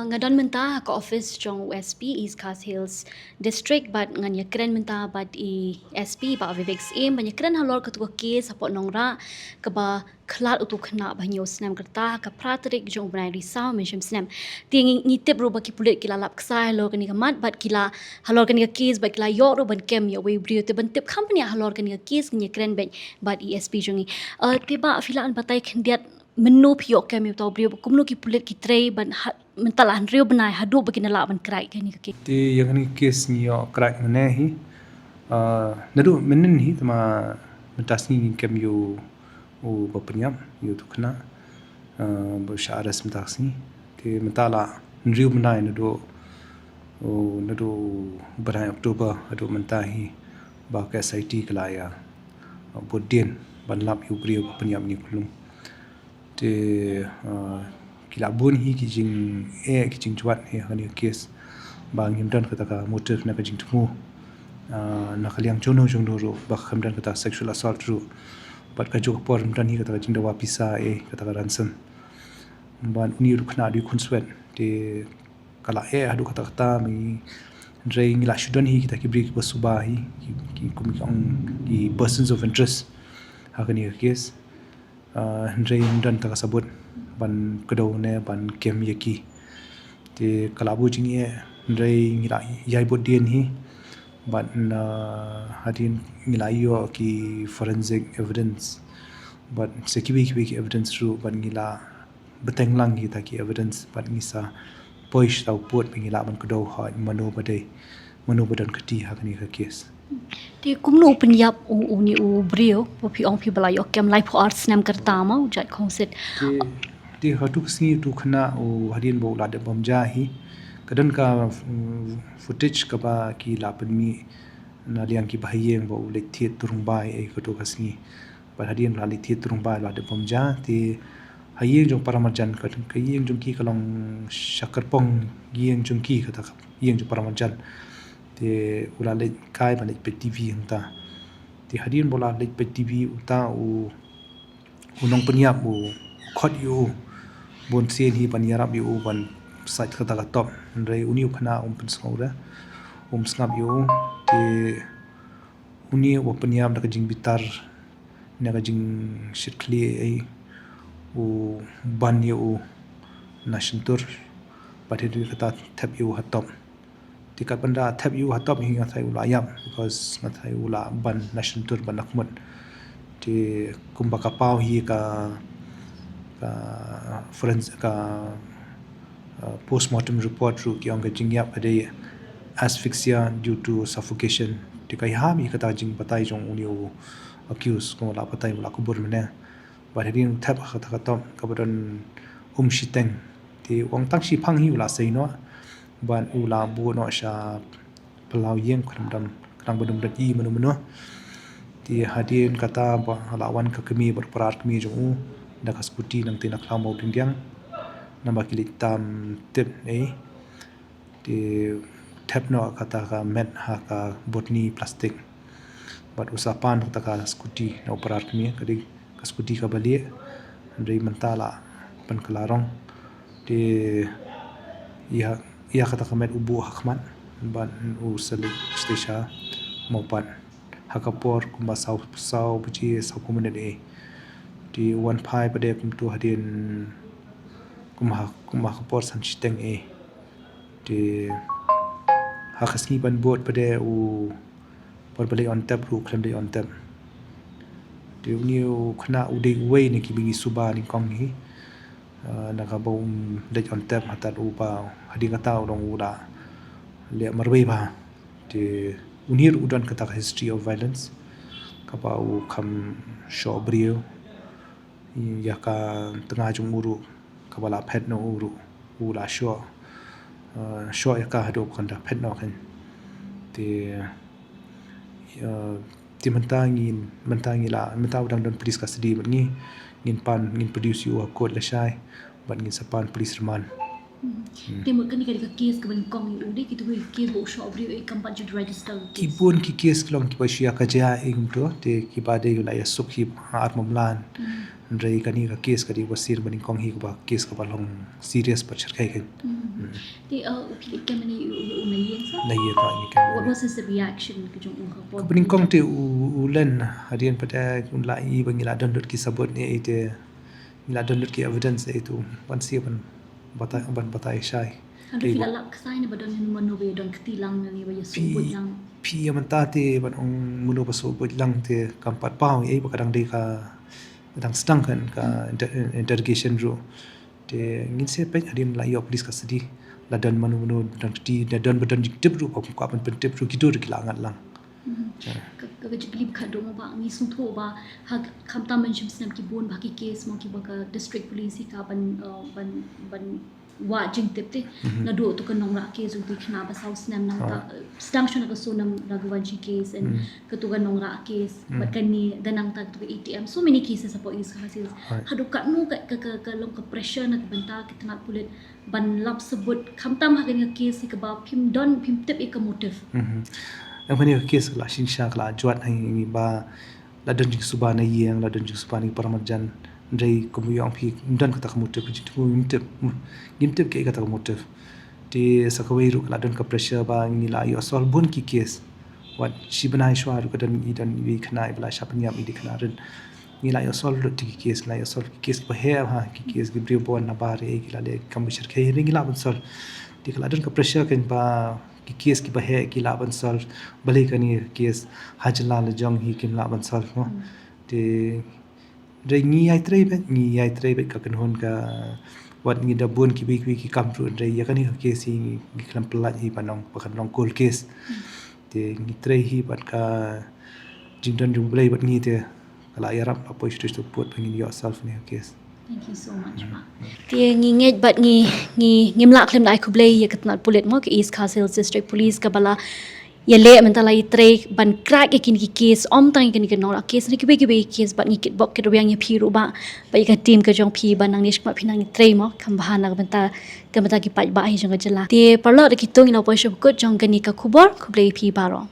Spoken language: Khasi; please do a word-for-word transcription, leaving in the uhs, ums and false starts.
Nga don mynta ha ka office jong u S P East Khasi Hills District bad ngan ïakren mynta bad i S P Bah Vivek Syiem ban ïakren halor katu ka case hapoh Nongrah kaba khlad utu u khynnah ba hynñiew snem ka rta ha ka phra tarik jong u bnai Risaw mynshem snem. Te ngi, ngi tip ruh ba ki pulit ki la lap ksai halor kane ka mat bad ki la halor kane ka case bad ki la ïoh ruh ban kem ïa uwei u briew. Te ban tip kham bniah halor kane ka case ngin ïakren beit bad i S P jong ngi. Eh, te Bah, phi lah ban batai khyndiat mynno phi ïoh kem ïa uta u briew, kumno ki pulit ki trei ban ha, mynta la hynriew bnai haduh ba kin da lah ban crack kane ka case? Te ïa kane ka case ngi ïoh crack mynne hi. Ah, naduh mynnin hi, tangba mynta sngi ngi kem ïa u, u ba pynïap ïa utu u khynnah, ah, ba shah arrest mynta sngi. Te mynta la hynriew bnai naduh, u, naduh u bnai October haduh mynta hi ba ka S I T ka la ïa, ah, bud dien ban lap ïa u briew ba pynïap ïa une u khynnah. Te, ah, ki la bun hi ki jingeh, ki jingjwat hi ha kane ka case. Ba ngim don kata ka motive ne ka jingthmu, ah, na ka liang jongno jongno ruh, ba kam don kata sexual assault ruh. Bad kajuh ka por ym don hi kata ka jingdawa pisa, eh, kata ka ransom. Bad une u khynnah u dei u khunswet. Te ka la eh haduh katta katta, hynrei ngi la shu don hi kita ki briew kiba suba hi, ki, ki, kum ki ong, ki persons of interest ha kane ka case. Ah, hynrei ym don kata ka sabut ban kdew ne ban kem ïa ki. Te ka la buh jingeh, hynrei ngi la ïai bud dien hi. Bad na hadien ngi la ïoh ki forensic evidence bad sa kiwei kiwei ki evidence ruh, bad ngi la bteng lang kita ki evidence bad ngi sa poi sha u pud ba ngi lah ban kdew hooid mano ba dei, mano ba don kti ha kane ka case. Te kumno u pynïap u, une u briew ba phi ong phi ba la ïoh kem laiphew ar snem ka rta, ma u Jait Khongsit? Te, te ha utu ka sngi utu u khynnah u, hadien ba u la dep bam ja hi, ka don ka, mm, footage kaba ki la pynmih na liang ki bahaïing ba u leit thied turungbai, eh, ha utu ka sngi. Bad hadien u la leit thied turungbai u la dep bam ja, te ha ïing jong paramarjan, ka, ka ïing jong ki ka long sha kyrpong ïing jong ki, kata ka ïing jong paramarjan. Te u la leit kai ban leit peit T V hangta. Te hadien ba u la leit peit T V, uta u, u nongpynïap u khot ïa u bun sien hi ban ïarap ïa u ban sait kata ka top. Hynrei une u khynnah um pynsngew re, um sngap ïa u. Te une uba pynïap da ka jingbitar ne ka jingshit khlieh, eh, u ban ïa u na shyntur, bad hadien kata thep ïa u ha top. Te katba u da thep ïa u ha top hi nga tharai u la ïap, because nga tharai u la ban na shyntur bad na khmut. Te kumba ka paw hi ka, ka forensic, ka, uh, postmortem report ruh ki ong ka jingïap ka dei asphyxia due to suffocation. Te ka ïahap ïa kata ka jingbatai jong une u accused, kumba la batai, u la kubur mynne. Bad hadien u thep ha kata ka top kaba don um shiteng. Te u ong tang shiphang hi u la sei noh bad u la buh noh sha phyllaw ïing, khlem don, khnang ban ym don i mano mano. Te hadien kata ba la wan ka kmie bad para kmie jong u da ka scooty, nangta na khlaw Mawdiangdiang, naba ki leit tam tip, eh. Te thep noh kata ka met ha ka botni plastik. Bad u sa pan kata ka scooty na u para kmie, ka dei ka scooty kaba lieh. Hynrei mynta la pynkylla rong. Te ïa, ïa kata ka met u buh ha khmat bad u sa leit sha Mawpat ha ka por kumba saw, saw baje, saw phew minit, eh. Te u wan phai pat de kumto hadien kumba, kumba ha ka por san shiteng, eh. Te ha ka sngi ban bud pat de u, bad ba leit on tap ruh khlem leit on tap. Te une u khynnah u dei uwei na kiba ngi suba nyngkong hi. Ah, na kaba um leit on tap, hato uba hadien kata u long u la leh marwei bha. Te une ruh u don kata ka history of violence, kaba u kham shoh briew. Ïa ka tnga jong u ruh kaba la phet noh u ruh u la shoh, eh, shoh ïa ka haduh ba kan da phet noh kan. Te, eh, te mynta ngin, mynta ngi la, mynta u dang don police custody bad ngi, ngin pan, ngin produce ïa u ha court lashai bad ngin sa pan police remand. Hmm. Te mut kane ka dei ka case kaba nyngkong ïa u, dei kitu ki case ba u shoh briew, eh, kam pat ju register case? Ki bun ki case ki long kiba shu ïa ka jia, eh, kumto, te kiba dei u la ïa suk hi ha ar mamlan. Hmm. Hynrei kane ka case ka dei ba sir ba nyngkong hi kaba case kaba long serious bad shyrkhei kein. Te uh, u phi leit kem ne u u na ïeng sa? Na ïeng pat ngi kem. What was his reaction ka jong u ha por? Kaba nyngkong te u u len hadien pat un la i ba ngi la don lut ki sabut ne i te ngi la don lut ki evidence e tu ban sir ban batai ban batai shai. Hynrei phi la lap ksai ne ba don mano ba don kti lang ne ba ïa suk buit lang. Phi ïa mynta te ban ong mano ba suk buit lang te kam pat paw ei ba ka dang dei ka dang sdang kan ka interrogation ruh. Te ngin sa peit hadien la ïoh police custody la don mano mano don kti da don ba don jingtip ruh ba kum ka ban pyntip ruh ki dur ki la ngat lang. Ka ka jingkylli ba khatduh mo ba ngi sngewthuh ba ha khamtam ban shim snem ki bun ba ki case mo ki ba ka district police hi ka ban ban ban wad jingtip te. Naduh tu ka nongrah case u dei khynnah ba saw snem nangta sdang shwa na ka Sonam Raghuvanshi case and ka tu ka nongrah case bad kane da nangta ka tu ka A T M, so many cases hapoh East Khasi Hills. Haduh katno ka ka ka long ka pressure na ka bynta ki tnat pulit ban lap sabut khamtam ha kane ka case hi kaba phim don phim tip ïa ka motive. Em kane ka case ka la shin sha ka la jwat ha ngi ba la don jingsuba na ïing la don jingsuba na para marjan. Hynrei kum ïong phi don kata ka motive jingtip ngim tip ngim tip ka kata ka motive. Te sa kawei ruh ka la don ka pressure ba ngi la ïoh solve bun ki case. Wat shi bnai shwa ruh ka don i don i khynnah i ba la shah pynïap i dei khynnah rit. Ngi la ïoh solve lut ki case ngi la ïoh solve ki case ba heh ha ki case ki briew bun na bar ei ki la leh kam ba shyrkhei ngi la ban solve. Te ka la don ka pressure kan ba ki case ki ba heh ki la ban solve. Balei kane case ha jylla la jong hi kim la ban solve mo. Te hynrei ngi ïai trei bad ngi ïai trei bad ka kynhun ka wat ngi da bun kiwei kiwei ki kam ruh hynrei ïa kane ka case hi ngi khlem pyllait hi ba nong ba kan long cold case. Te ngi trei hi bad ka jingdon jong Blei bad ngi te ka la ïarap la poi shuh shuh put ba ngin ïoh solve ne ka case. Thank you so much. Te ngi ngeit bad ngi ngi ngim lah khlem da ai khublei ïa ka tnat pulit mo ka East Khasi Hills District Police kaba la ïaleh mynta la ïa trei ban crack ïa kine ki case ym tang ïa kine ki nongrah case ne kiwei kiwei ki case bad ngi kitbok kitrwiang ïa phi ruh ba ba ïa ka team ka jong phi ba nangne shakhmat phi nang ïa trei mo kam bha na ka bynta ka bynta ki paidbah hi jong ka jylla. Te paralok da kito ngin ïa poi sha ba kut jong kane ka khubor khublei ïa phi baroh.